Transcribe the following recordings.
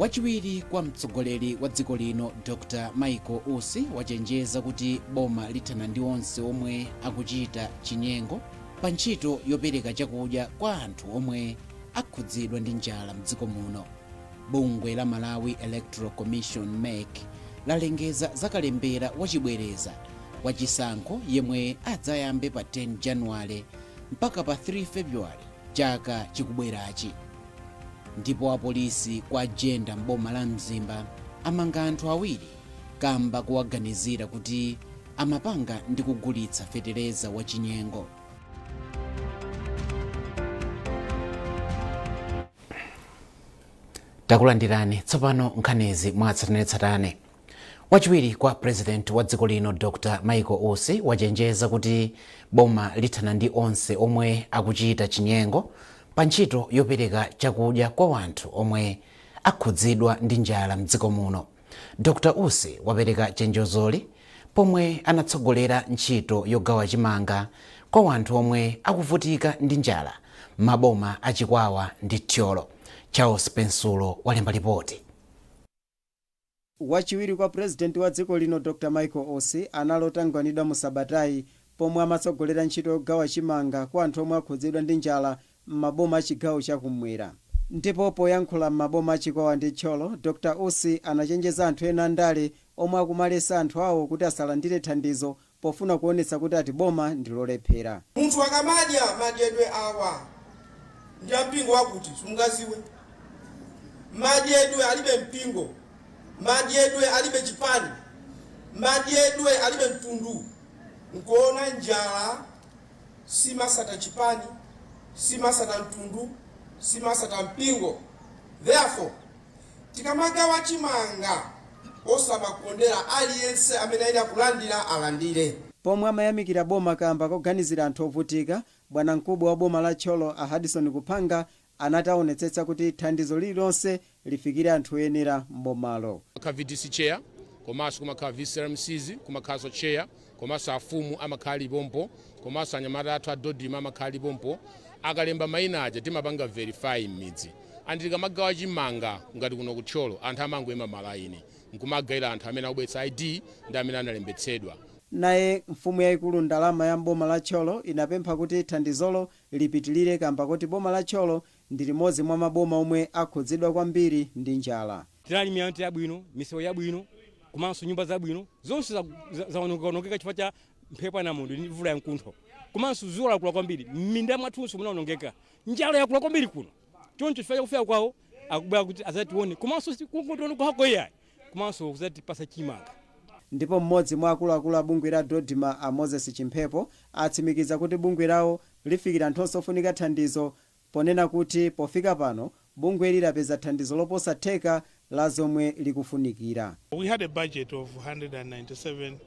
Wachiwiri kwa mtsogoleri wa dziko lino, Dr Michael Usi, wachenjeza kuti boma lithana ndi onse omwe akuchita chinyengo pa ntchito yopereka chakudya kwa anthu omwe akhudzidwa ndi njala mdziko muno. Bungwe la Malawi Electoral Commission, MEC, lalengeza za kalembera wachibwereza wa chisankho yemwe adzayambe pa 10 Januwale mpaka pa 3 February chaka chikubwerachi. Ndipo apolisi kwa Jenda m'boma la Mzimba amanga anthu awiri kamba kuwaganizira kuti amapanga ndi kugulitsa fetereza wa chinyengo. Takulandirani tsopano nkhanizi mwatsatanetsatane. Wachiwiri kwa President wa dziko lino, Dr Michael Usi, wachenjeza kuti boma lithana ndi onse omwe akuchita chinyengo pa ntchito yopereka chakudya kwa wanthu omwe akhudzidwa ndi njala mdziko muno. Dr Usi wapereka chenjezoli pomwe anatsogolera ntchito yogawa chimanga kwa wanthu omwe akuvutika ndi njala m'maboma a Chikwawa ndi Thyolo. Charles Pensulo walemba lipoti. Wachiwiri kwa Purezidenti wa dziko lino, Dr Michael Usi, anali otangwanidwa mu sabatayi pomwe amatsogolera ntchito yogawa chimanga kwa anthu omwe akhudzidwa ndi njala m'maboma a chigawo cha kummwera. Ndipo poyankhula m'maboma a Chikwawa ndi Thyolo, Dr Usi anachenjeza anthu ena andale omwe akumaletsa anthu awo kuti asalandire thandizo pofuna kuonetsa kuti ati boma ndi lolephera. Munthu akamadya madyedwe awa ndi ampingo wakuti simungaziwe. Madyedwe alibe mpingo, madyedwe alibe chipani, madyedwe alibe mtundu. Nkuona njala simasata chipani, simasata mtundu, simasata mpingo. Therefore, tikamagawa chimanga osamakondera, aliyense amene ayenera kulandira alandire. Pomwe amayamikira boma kamba koganizira anthu ovutika, bwanamkubwa wa boma la Thyolo, a Hudson Kuphanga, anati aonetsetsa kuti thandizo lililonse lifikire anthu oyenera m'bomalo. Kumakhala VDC chair, komanso kumakhala VCRMCs, kumakhalanso chair, komanso afumu amakhala alipompo, komanso anyamata athu a DoDMA amakhala alipompo. Akalemba mayina aja, timapanga verify m'midzi. And tikamagawa chimanga ngati kuno kuThyolo, anthu amangoyima malayini nkumagayira anthu amene akubweretsa ID ndi amene analembetsedwa. Naye mfumu yayikulu Ndalama ya mboma la Thyolo inapempha kuti thandizolo lipitilire kamba koti boma la Thyolo ndi limodzi mwa maboma omwe akhudzidwa kwambiri ndi njala. Tinali miyala yabwino, misewu yabwino, komanso nyumba zabwino, zonse zawonongeka chifukwa cha mphepo ya namondwe ndi mvula yamkuntho, komanso dzuwa lakula kwambiri. M'minda mwathunso munawonongeka. Njala yakula kwambiri kuno. Choncho chifukwa chakufika kwawo, akubwera kuti azatione, komanso kungotiona kwako iyayi, komanso kuzatipasa chimanga. Ndipo mmodzi mwa akuluakulu a bungwe la DoDMA, a Moses Chimphepo, atsimikiza kuti bungwe lawo lifikira anthu onse ofunika thandizo, ponena kuti pofika pano bungweli lapeza thandizo loposa theka la zomwe likufunikira. We had a budget of 197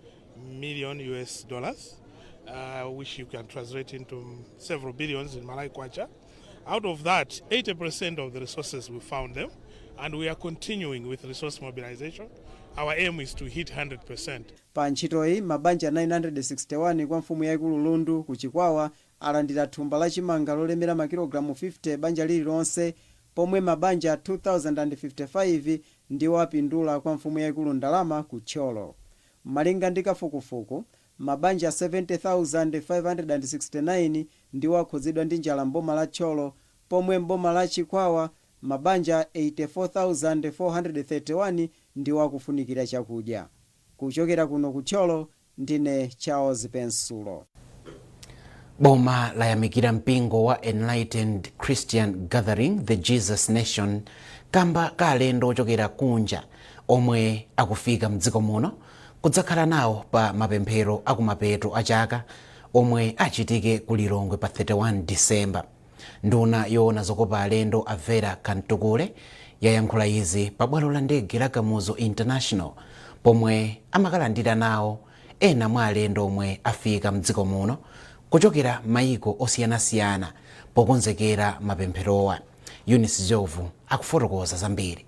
million US dollars, which you can translate into several billions in Malawi kwacha. Out of that, 80% of the resources, we found them, and we are continuing with resource mobilization. Our aim is to hit 100%. Pa ntchitoyi, mabanja 961 kwa mfumu yaikulu Lundu ku Chikwawa alandira thumba la chimanga lolemera makilogalamu 50 banja lililonse, pomwe mabanja 2055 ndiwo apindula kwa mfumu yaikulu Ndalama ku Thyolo. Malinga ndi kafukufuku, mabanja 70,569 ndiwo akhudzidwa ndi njala mboma la Thyolo, pomwe mboma la Chikwawa mabanja 84,431 ndiwo akufunikira chakudya. Kuchokera kuno ku Thyolo, ndine Charles Pensulo. Boma layamikira mpingo wa Enlightened Christian Gathering The Jesus Nation kamba ka alendo ochokera kunja omwe akufika mdziko muno kudzakhala nawo pa mapemphero akumapeto a chaka omwe achitike ku Lilongwe pa 31 Disemba. Nduna yoona zokopa alendo, a Vera Kamtukule, yayankhula izi pa bwalo la ndege la Kamuzu International pomwe amakalandira nawo ena mwa alendo omwe afika mdziko muno kuchokera mayiko osiyanasiyana pokonzekera mapempherowa. Eunice Jovu akufotokoza zambiri.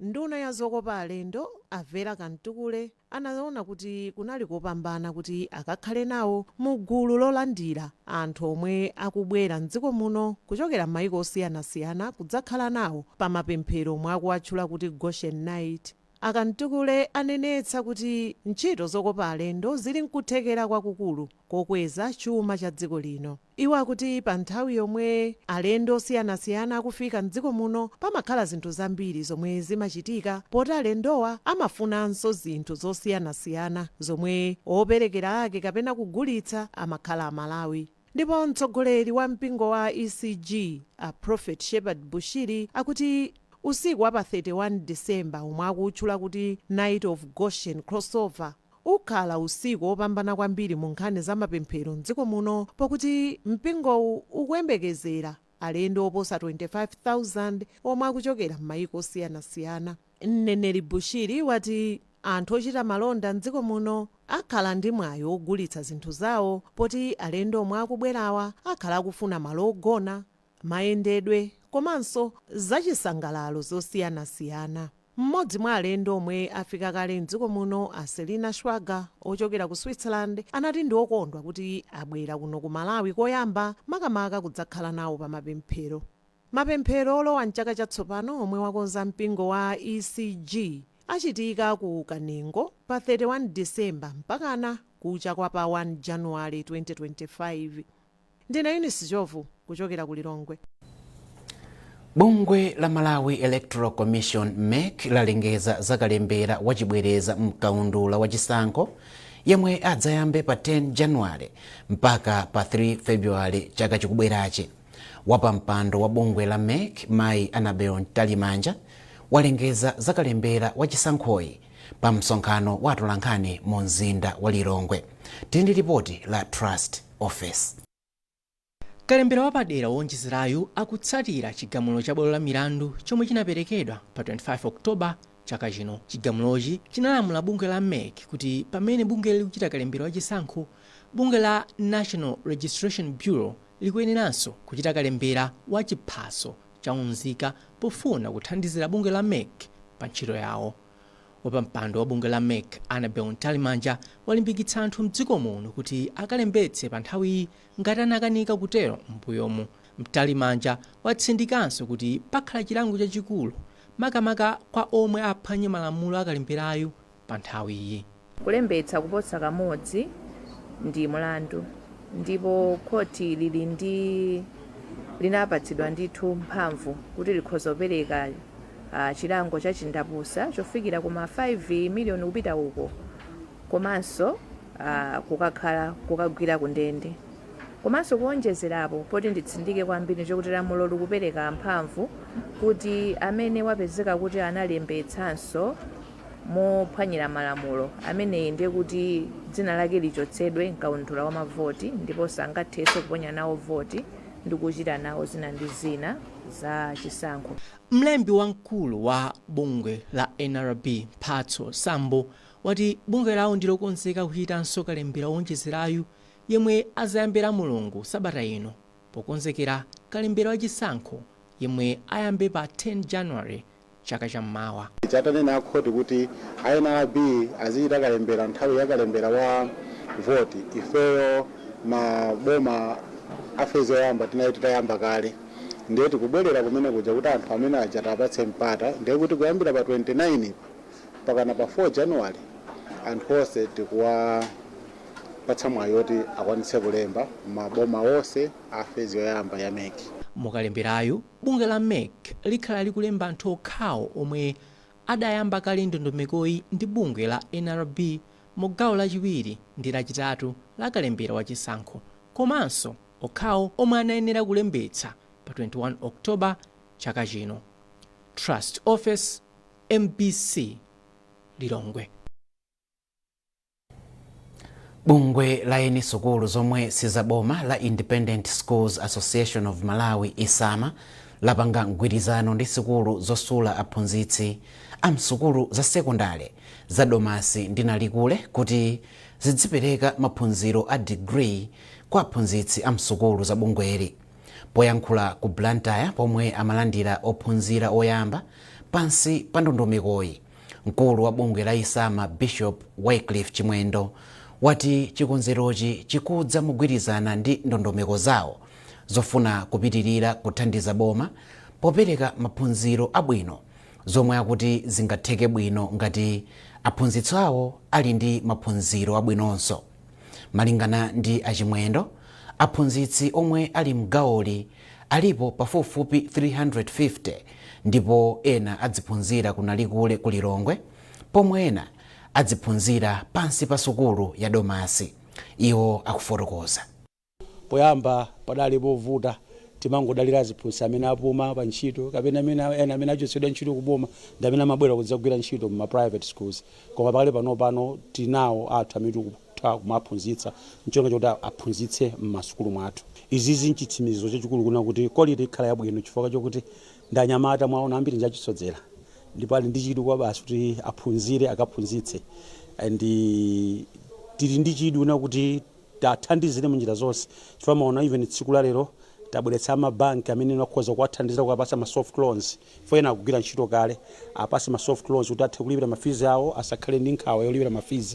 Nduna ya zokopa alendo a Vera Kamtukule anaona kuti kunali kopambana kuti akakhale nawo mu gulu lolandira anthu omwe akubwera mdziko muno kuchokera m'mayiko osiyanasiyana kudzakhala nawo pa mapemphero omwe akuwatchula kuti Goshen Night. A Kamtukule anenetsa kuti ntchito zokopa alendo zili nkuthekera kwakukulu kokweza chuma cha dziko lino. Iwo akuti pa nthawi yomwe alendo osiyanasiyana akufika mdziko muno, pamakhala zinthu zambiri zomwe zimachitika, poti alendowa amafunanso zinthu zosiyanasiyana zomwe operekera ake kapena kugulitsa amakhala Amalawi. Ndipo mtsogoleri wa mpingo wa ECG, a Prophet Shepherd Bushiri, akuti usiku wa pa 31 Disemba, omwe akutchula kuti Night of Goshen Crossover, ukhala usiku wopambana kwambiri mu nkhani za mapemphero mdziko muno, pakuti mpingowu ukuyembekezera alendo oposa 25,000 omwe akuchokera m'mayiko osiyanasiyana. Mneneri Bushiri wati anthu ochita malonda mdziko muno akhala ndi mwayi wogulitsa zinthu zawo, poti alendo omwe akubwerawa akhala akufuna malo ogona, mayendedwe komanso zachisangalalo zosiyanasiyana. Mmodzi mwa alendo omwe afika kale mdziko muno, a Selina Schwager ochokera ku Switzerland, anati ndi okondwa kuti abwera kuno ku Malawi koyamba, makamaka kudzakhala nawo pa mapemphero. Mapemphero olowa mchaka chatsopano omwe wakonza mpingo wa ECG achitika ku Kanengo pa 31 Disemba mpakana kucha kwa pa 1 Januwale 2025. Ndine Eunice Jovu kuchokera ku Lilongwe. Bungwe la Malawi Electoral Commission, MEC, lalengeza zakalembera wachibwereza mkaundula wachisankho yemwe adzayambe pa 10 Januwale mpaka pa 3 Februwale chaka chikubwerachi. Wapampando wa bungwe la MEC, Mayi Annabel Mtalimanja, walengeza zakalembera wachisankhoyi pa msonkhano wa atolankhani mu mzinda wa Lilongwe. Tili ndi ripoti la Trust Office. Kalembera wapadera wowonjezerayu akutsatira chigamulo cha bwalo la milandu chomwe chinaperekedwa pa 25 October chaka chino. Chigamulochi chinalamula bungwe la MEC kuti pamene bungwe likuchita kalembera wachisankho, bungwe la National Registration Bureau likuyeneranso kuchita kalembera wa chiphaso cha unzika pofuna kuthandizira bungwe la MEC pa ntchito yawo. Wapampando wa bungwe la MEC, Annabel Mtalimanja, walimbikitsa anthu mdziko muno kuti akalembetse pa nthawiyi ngati anakanika kutero m'mbuyomu. Mtalimanja watsindikanso kuti pakhala chilango chachikulu makamaka kwa omwe aphwanye malamulo akalemberayu pa nthawiyi. Kulembetsa kuposa kamodzi ndi mlandu, ndipo khoti lili ndi linapatsidwa ndithu mphamvu kuti likhoza kupereka chilango cha chindapusa chofikira kuma 5 miliyoni kupita uko, komanso kukakhala kukagwira ku ndende. Komanso kuonjezerapo, poti nditsindike kwambiri chokuti lamulo likupereka mphamvu kuti amene wapezeka kuti analembetsanso mophwanyira malamulo ameneyi, ndiye kuti dzina lake lichotsedwe mkaundula wa mavoti, ndipo sangathenso kuponya nawo voti ndi kuchita nawo zina ndi zina za chisankho. Mlembi wamkulu wa bungwe la NRB, Mphatso Sambo, wati bungwe lawo ndilokonzeka kuchitanso kalembera wowonjezerayu yemwe azayambira Mulungu sabata ino, pokonzekera kalembera wachisankho yemwe ayambe pa 10 January chaka cham'mawa. Chatanena akhoti kuti NRB azichita kalembera nthawi ya kalembera wa voti, ifeyo maboma a phase yoyamba tinali titayamba kale, ndiye tikubwerera kumene kuja kuti anthu amene aja tapatse mpata. Ndiye kuti kuyambira pa 29 pakana pa 4 January, anthu onse tikuwapatsa mwayi oti akwanitse kulemba maboma onse a phase yoyamba ya MEC. Mukalemberayu, bungwe la MEC likhala likulemba anthu okhawo omwe adayamba kale ndondomekoyi ndi bungwe la NRB mu gawo lachiwiri ndi lachitatu la kalembera wachisankho, komanso okhawo omwe anayenera kulembetsa pa 21 October chaka chino. Trust Office, MBC, Lilongwe. Bungwe la eni sukulu zomwe sizaboma la Independent Schools Association of Malawi, ISAMA, lapanga mgwirizano ndi sukulu zosula aphunzitsi a msukulu za sekondale za Domasi ndi Nalikule kuti zidzipereka maphunziro a degree kwa aphunzitsi a msukulu za bungweli. Poyankhula ku Blantyre pomwe amalandira ophunzira oyamba Pansi pa ndondomekoyi, mkulu wa bungwe la Isama, Bishop Wycliffe Chimwendo, wati chikonzerochi chikudza mogwirizana ndi ndondomeko zawo zofuna kupitirira kuthandiza boma popereka maphunziro abwino, zomwe akuti zingatheke bwino ngati aphunzitsi awo ali ndi maphunziro abwinonso. Malingana ndi Achimwendo, aphunzitsi omwe ali mgawoli alipo pafupifupi 350, ndipo ena adziphunzira kunalikule ku Lilongwe, pomwe ena adziphunzira pansi pa sukulu ya Domasi. Iwo akufotokoza. Poyamba padali povuta, timangodalira aziphunzitsi amene apuma pa ntchito kapena amene ena amene achotsedwa ntchito kuboma ndi amene amabwera kudzagwira ntchito mu private schools. Koma pakali pano pano tinawo athu amene tikutha kumaphunzitsa ncholinga choti aphunzitse m'masukulu mwathu. Izizi nchitsimikizo chachikulu kuna kuti quality ikhala yabwino, chifukwa chokuti ndi anyamata mwaona ambiri njachisodzera ndipo ali ndi chidwi kwa basi kuti aphunzire akaphunzitse, and tili ndi chidwi kuna kuti tathandizire munjira zonse, chifukwa maona even tsiku la lero tabweretsa amabanki amene akhoza kuwathandizira kuwapasa ma soft loans fo ena akugwira ntchito kale, apase ma soft loans kuti athe kulipira ma fees awo, asakhale ndi nkhawa yolipira ma fees.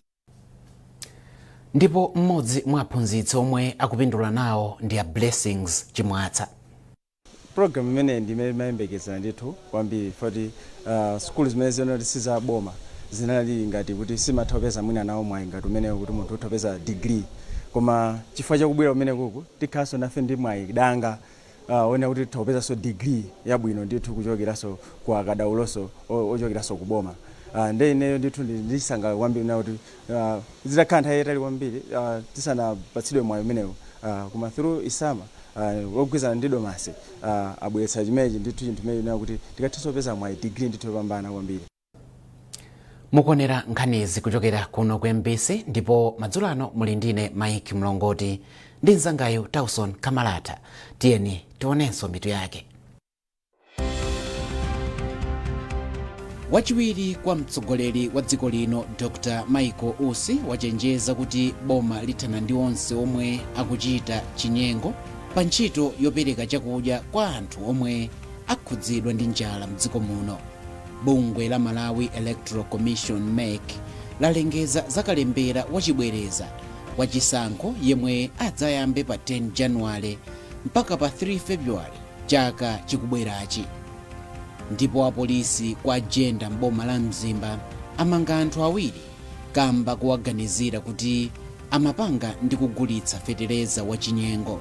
Ndipo mmodzi mwa aphunzitsi omwe akupindula nawo ndi a Blessings Chimwatsa. Program imeneyi ndi imene imayembekezera ndithu kwambiri, foti sukulu zimene zinoti sizaboma zinali ngati kuti simatha kupeza mwina nawo mwayi ngati umenewo kuti munthu utha kupeza degree, koma chifukwa chakubwera kumene kuku tikhalanso nafe ndi mwayi danga one kuti titha kupezanso degree yabwino ndithu kuchokeranso ku akadauloso ochokeranso kuboma. Nde ineyo ndithu ndisangalala kwambiri na kuti zitakhala nthawi yayitali kwambiri tisanapatsidwe mwayi umenewu, koma through Isama wogwirizana ndi Domasi abweretsa chimenechi ndithu, chinthu chimene kuti tikathenso kupeza mwayi degree ndithu yopambana kwambiri. Mukuonera nkhanizi kuchokera kuno ku MBC, ndipo madzulo ano muli ndine Mike Mlongoti ndi mzangayu Tauson Kamalata. Tiyeni tionenso mitu yake. Wachiwiri kwa mtsogoleri wa dziko lino, Dr Michael Usi, wachenjeza kuti boma lithana ndi onse omwe akuchita chinyengo pa ntchito yopereka chakudya kwa anthu omwe akhudzidwa ndi njala mdziko muno. Bungwe la Malawi Electoral Commission, MEC, lalengeza za kalembera wachibwereza wachisankho yemwe adzayambe pa 10 Januwale mpaka pa 3 Februwale chaka chikubwerachi. Ndipo apolisi kwa Jenda mboma la Mzimba amanga anthu awiri kamba kuwaganizira kuti amapanga ndi kugulitsa fetereza wachinyengo.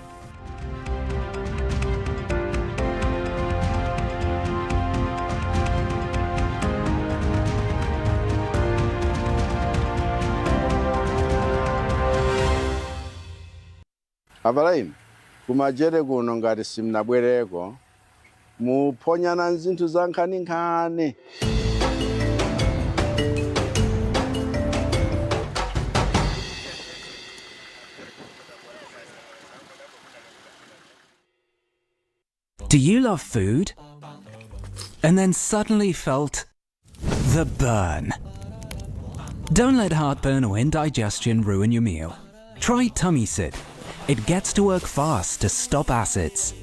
Avalaini kumajere kuno ngati simnabwereko muphonyana zinthu za nkhaninkhani. Do you love food? And then suddenly felt the burn. Don't let heartburn or indigestion ruin your meal. Try Tummy Sid. It gets to work fast to stop acids.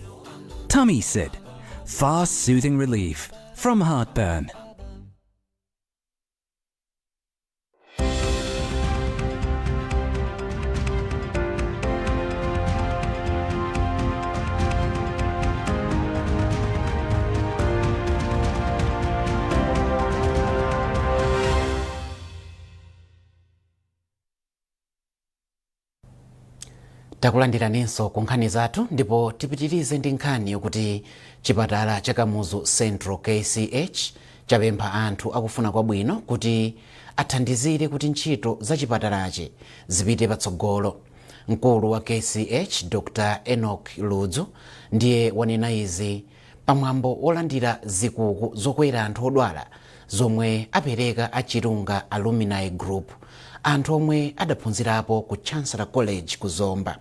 Tummy Sid. Fast soothing relief from heartburn. Takulandiraninso ku nkhani zathu, ndipo tipitirize ndi nkhani yokuti chipatala cha Kamuzu Central, KCH, chapempha anthu akufuna kwabwino kuti athandizire kuti ntchito za chipatalachi zipite patsogolo. Mkulu wa KCH, Dr Enoch Ludzu, ndiye wanena izi pamwambo wolandira zikuku zokwera anthu odwala zomwe apereka a Chirunga Alumni Group, anthu omwe adaphunzirapo ku Chancellor College ku Zomba.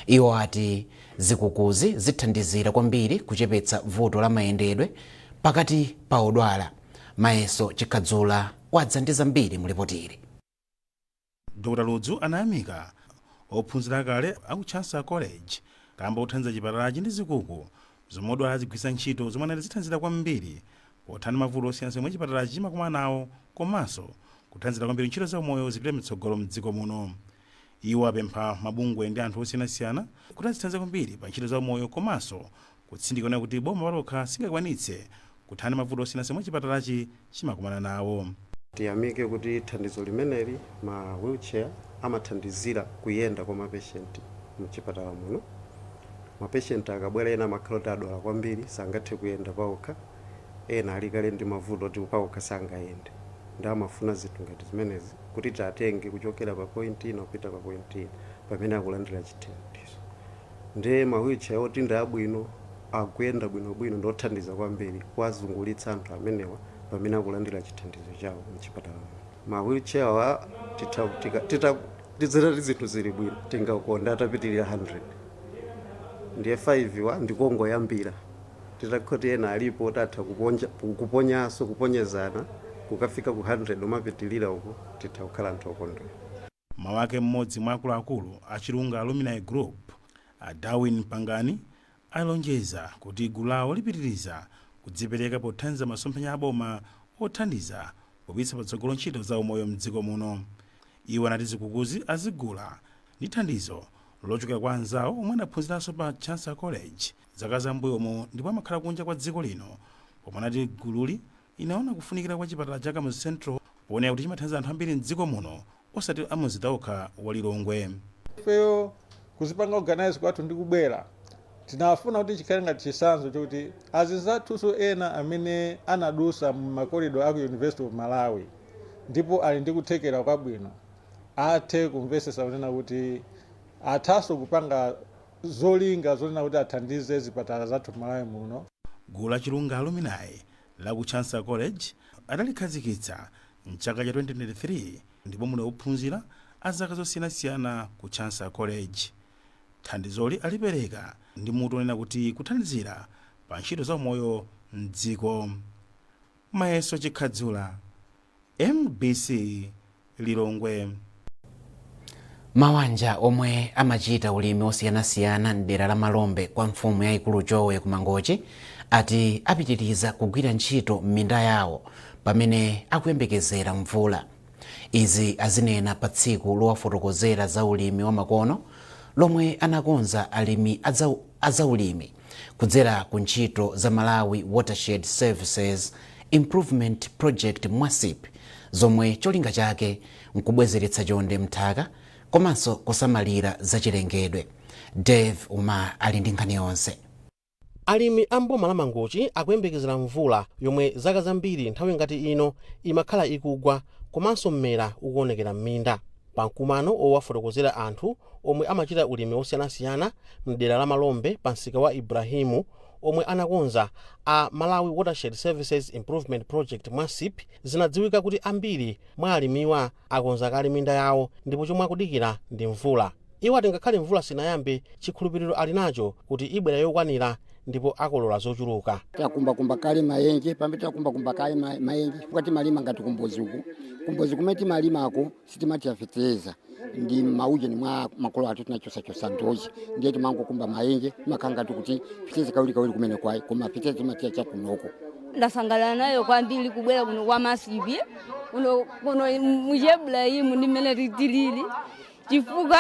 Iwo ati zikukuzi zithandizira kwambiri kuchepetsa vuto la mayendedwe pakati pa odwala. Mayeso Chikhadzula wadza ndi zambiri mulipotili. Dr Ludzu anayamika ophunzira kale aku Chancellor College kamba kuthandiza chipatalachi ndi zikuku zomwe odwala azigwiritsa ntchito, zomwe anati zithandizira kwambiri Pothana mavuto osiyanasiyana omwe chipatalachi chimakumana nawo komanso kuthandizira kwambiri ntchito za umoyo zipite mtsogolo mdziko muno. Iwo apempha mabungwe ndi anthu osiyanasiyana kuti azithandiza kwambiri pa ntchito za umoyo komanso kutsindika kuti boma palokha singakwanitse kuthana mavuto osiyanasiyana omwe chipatalachi chimakumana nawo. Tiyamike kuti thandizo limeneli, ma wheelchair, amathandizira kuyenda kwa mapeshenti mchipatala muno. Mapeshenti akabwera, ena amakhala kuti adwala kwambiri, sangathe kuyenda pawokha, ena ali kale ndi mavuto oti pawokha sangayende, ndi amafuna zinthu ngati zimenezi kuti tiatenge kuchokera pa point ina kupita pa point ina pamene akulandira chithandizo. Ndiye ma wheelchair oti ndi abwino, akuyenda bwinobwino, ndothandiza kwambiri kuwazungulitsa anthu amenewa pamene akulandira chithandizo chawo mchipatala muno. Ma wheelchair wa tizitati zinthu zili bwino, tingakonda atapitirira 100. Ndiye 5 wa ndikongoyambira, titakhoti ena alipo tatha kuponyanso, kuponyezana kukafika ku 100, umapitilira uko, titha kukhala anthu okondwera. Mawu ake, mmodzi mwa akuluakulu a Chilunga Alumni Group, a Darwin Pangani, alonjeza kuti gulu lawo lipitiriza kudzipereka pothandiza masomphenya aboma othandiza popitsa patsogolo ntchito za umoyo mdziko muno. Iwo anati zikukuzi azigula ndi thandizo lochokera kwa anzawo omwe anaphunziranso pa Chancellor College zaka zambuyomo ndipo amakhala kunja kwa dziko lino, pomwe anati gululi inaona kufunikira kwa chipatala cha Kamuzu Central poonera kuti chimathandiza anthu ambiri mdziko muno, osati amumzinda okha wa Lilongwe. Ifeyo kuzipanga organize kwathu ndi kubwera, tinafuna kuti chikhale ngati chitsanzo chokuti azinzathunso ena amene anadusa mu makorido aku University of Malawi ndipo ali ndi kuthekera kwabwino athe kumvesesa kunena kuti athanso kupanga zolinga zonena kuti athandize zipatala zathu Malawi muno. Gulu la Chilunga Alumni la ku Chancellor College adalikhazikitsa mchaka cha 2023 ndipo muli ophunzira a zaka zosiyanasiyana ku Chancellor College. Thandizoli alipereka ndi mutu onena kuti kuthandizira pa ntchito za umoyo mdziko. Mayeso Chikhadzula, MBC, Lilongwe. Mawanja omwe amachita ulimi osiyanasiyana mdera la Malombe kwa mfumu yayikulu Chowe ku Mangochi ati apitiriza kugwira ntchito m'minda yawo pamene akuyembekezera mvula. Izi azinena pa tsiku lowafotokozera za ulimi wa makono lomwe anakonza alimi azaulimi kudzera ku ntchito za Malawi Watershed Services Improvement Project, MWASIP, zomwe cholinga chake nkubwezeretsa chonde mthaka komanso kusamalira zachilengedwe. Dave Uma ali ndi nkhani yonse. Alimi a mboma la Mangochi akuyembekezera mvula yomwe zaka zambiri nthawi ngati ino imakhala ikugwa komanso mmera ukuonekera m'minda. Pamkumano owafotokozera anthu omwe amachita ulimi osiyanasiyana mdera la Malombe pa msika wa Ibrahimu omwe anakonza a Malawi Watershed Services Improvement Project, MWASIP, zinadziwika kuti ambiri mwa alimiwa akonza kale minda yawo ndipo chomwe akudikira ndi mvula. Iwo ati ngakhale mvula sinayambe, chikhulupiriro ali nacho kuti ibwera yokwanira ndipo akolola zochuluka. Takumbakumba kale mayenje, pamene takumbakumba kale mayenje chifukwa timalima ngati kumbozi uku. Kumbozi kumene timalimako sitimatiafetereza, ndi maujeni mwa makolo athu tinachosachosa ndochi, ndiye timangokumba mayenje, timakhala ngati kuti fetereza kawiri kawiri kumene kwayi, koma fetereza timatiya chakunoko. Ndasangalala nayo kwambiri kubwera kuno kwa MWASIP kuno kuno muchebulayimu ndi mmene tilili, chifukwa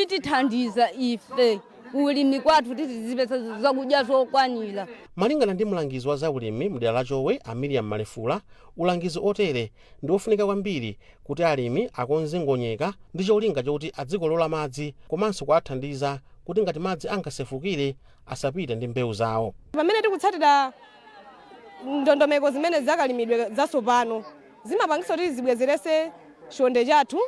itithandiza ife ulimi kwathu kuti tizipeza zakudya zokwanira. Malingana ndi mlangizi wa zaulimi mdera la Chowe, a Miriam Malefula, ulangizi otere ndi ofunika kwambiri kuti alimi akonze ngonyeka ndi cholinga chokuti adzikolola madzi komanso kuwathandiza kuti ngati madzi angasefukire asapite ndi mbewu zawo. Pamene tikutsatira ndondomeko zimene zakalimidwe zatsopano, zimapangisa kuti zibwezerese chonde chathu,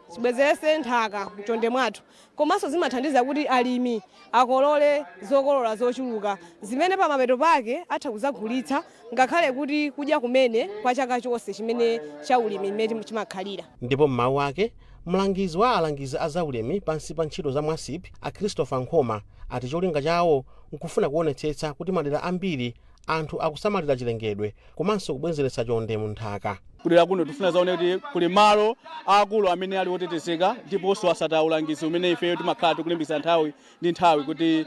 zibwezerese nthaka mchonde mwathu, komanso zimathandiza kuti alimi akolole zokolola zochuluka zimene pamapeto pake atha kuzagulitsa, ngakhale kuti kudya kumene kwa chaka chonse chimene cha ulimi mmene chimakhalira. Ndipo m'mawu ake, mlangizi wa alangizi a zaulimi pansi pa ntchito za MWASIP, a Christopher Nkhoma, ati cholinga chawo nkufuna kuonetsetsa kuti madera ambiri anthu akusamalira chilengedwe komanso kubwezeretsa chonde mu nthaka. Kudera kuno tifuna zaone kuti kuli malo akulu amene ali otetezeka, ndiponso asata ulangizi umene ifeyo timakhala tikulimbikitsa nthawi ndi nthawi kuti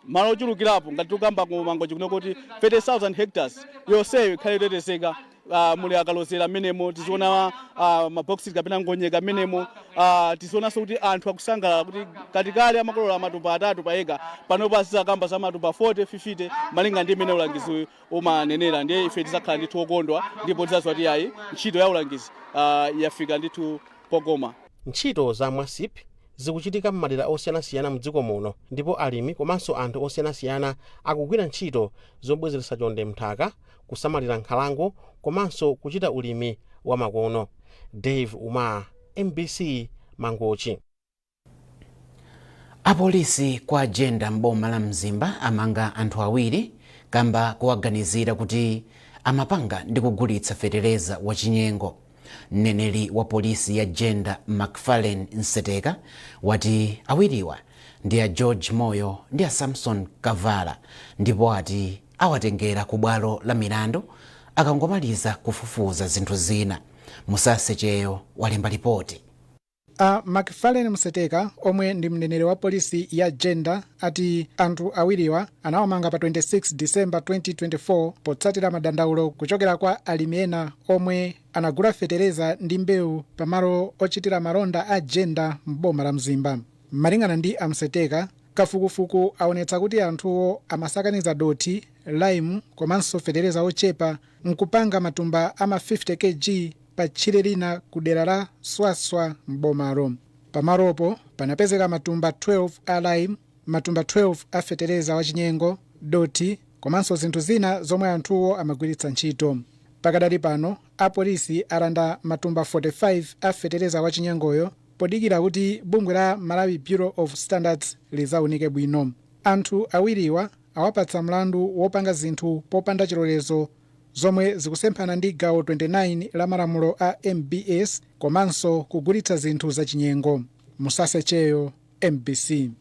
Malo ochulukirapo ngati tikukamba ku Mangochi kuno kuti 30,000 hectares yonseyo ikhale yotetezeka. Muli akalozera mmenemo, tiziona mabokisi kapena ngonyeka mmenemo. Tizionanso kuti anthu akusangalala kuti katikali amakolola matumba 3 pa eka, panopo azizakamba za matumba 40 50 malinga ndi mmene ulangizi umanenera. Ndiye ife tizakhala ndithu okondwa ndipo tizadziwa kuti ayi, ntchito ya ulangizi yafika ndithu pokoma. Ntchito za MASSP zikuchitika m'madera osiyanasiyana mdziko muno, ndipo alimi komanso anthu osiyanasiyana akugwira ntchito zobwezeretsa chonde mnthaka, kusamalira nkhalango komanso kuchita ulimi wa makono. Dave Uma, MBC, Mangochi. Apolisi kwa Jenda m'boma la Mzimba amanga anthu awiri kamba kuwaganizira kuti amapanga ndi kugulitsa fetereza wachinyengo. Mneneri wa polisi ya Jenda, Macfarlane Nseteka, wati awiriwa ndi a George Moyo ndi a Samson Kavala, ndipo ati awatengera ku bwalo la milandu akangomaliza kufufuza zinthu zina. Musase Cheyo walemba ripoti. A Macfarlane Mseteka, omwe ndi mneneri wa polisi ya Jenda, ati anthu awiriwa anawamanga pa 26 Disemba 2024 potsatira madandaulo kuchokera kwa alimi ena omwe anagula fetereza ndi mbewu pamalo ochitira malonda a Jenda m'boma la Mzimba. Malingana ndi amseteka, kafukufuku aonetsa kuti anthuwo amasakaniza dothi, lime komanso fetereza ochepa nkupanga matumba ama 50 kg pa tchire lina ku dera la Swaswa m'bomalo. Pamalopo panapezeka matumba 12 a lime, matumba 12 a fetereza wachinyengo, dothi komanso zinthu zina zomwe anthuwo amagwiritsa ntchito. Pakadali pano apolisi alanda matumba 45 a fetereza wachinyengoyo podikira kuti bungwe la Malawi Bureau of Standards lizaunike bwino. Anthu awiriwa awapatsa mlandu wopanga zinthu popanda chilolezo zomwe zikusemphana ndi gawo 29 la malamulo a MBS komanso kugulitsa zinthu zachinyengo. Musase Cheyo, MBC.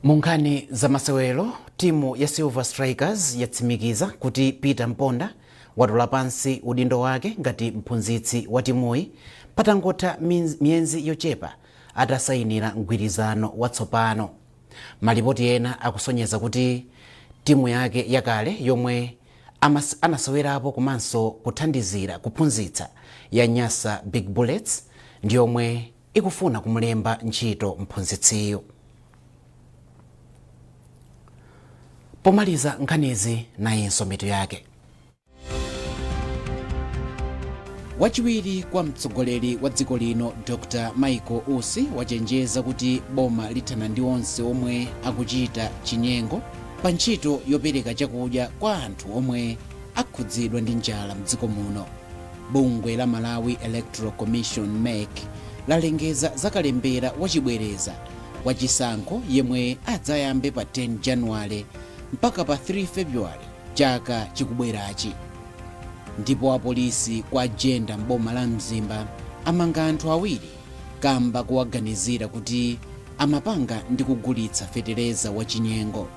Mu nkhani za masewero, timu ya Silver Strikers yatsimikiza kuti Peter Mponda watula pansi udindo wake ngati mphunzitsi wa timuyi patangotha miyezi yochepa atasayinira mgwirizano watsopano. Malipoti ena akusonyeza kuti timu yake yakale yomwe anasewerapo komanso kuthandizira kuphunzitsa, ya Nyasa Big Bullets, ndi yomwe ikufuna kumulemba ntchito mphunzitsiyu. Pomaliza nkhanizi, nayinso mitu yake. Wachiwiri kwa mtsogoleri wa dziko lino Dr Michael Usi wachenjeza kuti boma lithana ndi onse omwe akuchita chinyengo pa ntchito yopereka chakudya kwa anthu omwe akhudzidwa ndi njala mdziko muno. Bungwe la Malawi Electoral Commission, MEC, lalengeza za kalembera wachibwereza wa chisankho yemwe adzayambe pa 10 Januwale mpaka pa 3 February chaka chikubwerachi. Ndipo apolisi kwa Jenda m'boma la Mzimba amanga anthu awiri kamba kuwaganizira kuti amapanga ndi kugulitsa fetereza wachinyengo.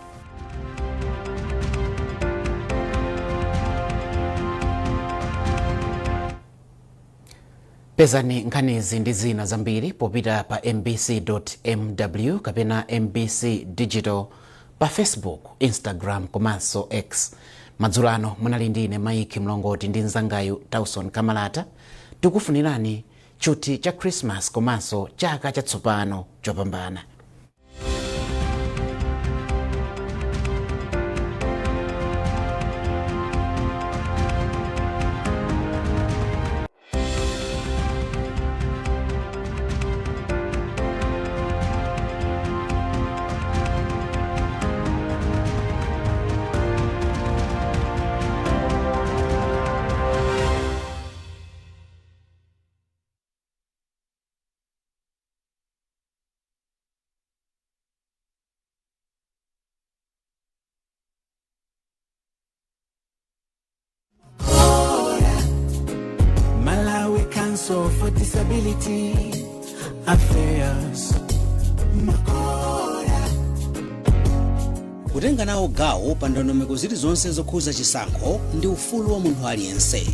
Pezani nkhanizi ndi zina zambiri popita pa mbc.mw kapena MBC Digital pa Facebook, Instagram komanso X. Madzulo ano munali ndi ine Mike Mlongoti ndi mnzangayu Tauson Kamalata. Tikufunirani tchuthi cha Christmas komanso chaka chatsopano chopambana. Council for Disability Affairs. Makora. Kutenga nawo gawo pa ndondomeko zilizonse zokhuza chisankho ndi ufulu wa munthu aliyense.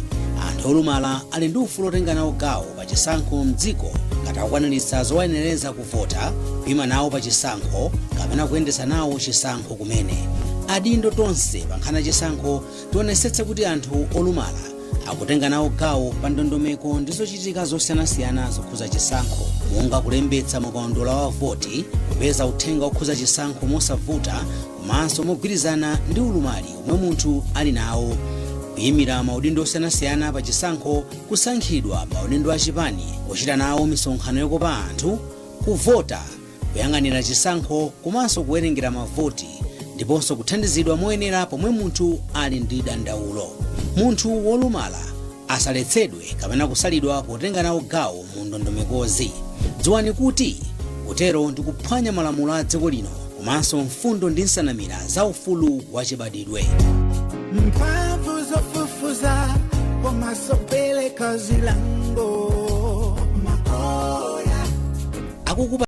Anthu olumala ali ndi ufulu otenga nawo gawo pa chisankho mdziko ngati akukwaniritsa zowayenereza kuvota, kuyima nawo pa chisankho kapena kuyendetsa nawo chisankho kumene. Adindo tonse pa nkhani ya chisankho tionetsetse kuti anthu olumala akutenga nawo gawo pa ndondomeko ndi zochitika zosiyanasiyana zokhuza chisankho, monga kulembetsa mukaundula wa voti, kupeza uthenga okhuza chisankho mosavuta komanso mogwirizana ndi ulumali omwe munthu ali nawo, kuyimira maudindo osiyanasiyana pa chisankho, kusankhidwa maudindo achipani, kuchita nawo misonkhano yokopa anthu, kuvota, kuyang'anira chisankho komanso kuwerengera mavoti, ndiponso kuthandizidwa moyenera pomwe munthu ali ndi dandaulo. Munthu wolumala asaletsedwe kapena kusalidwa potenga nawo gawo mu ndondomekozi. Dziwani kuti kutero ndi kuphwanya malamulo a dziko lino komanso mfundo ndi nsanamira za ufulu wachibadwidwe. Mphamvu zofufuza komanso kupereka zilango. Makora. Akukupa.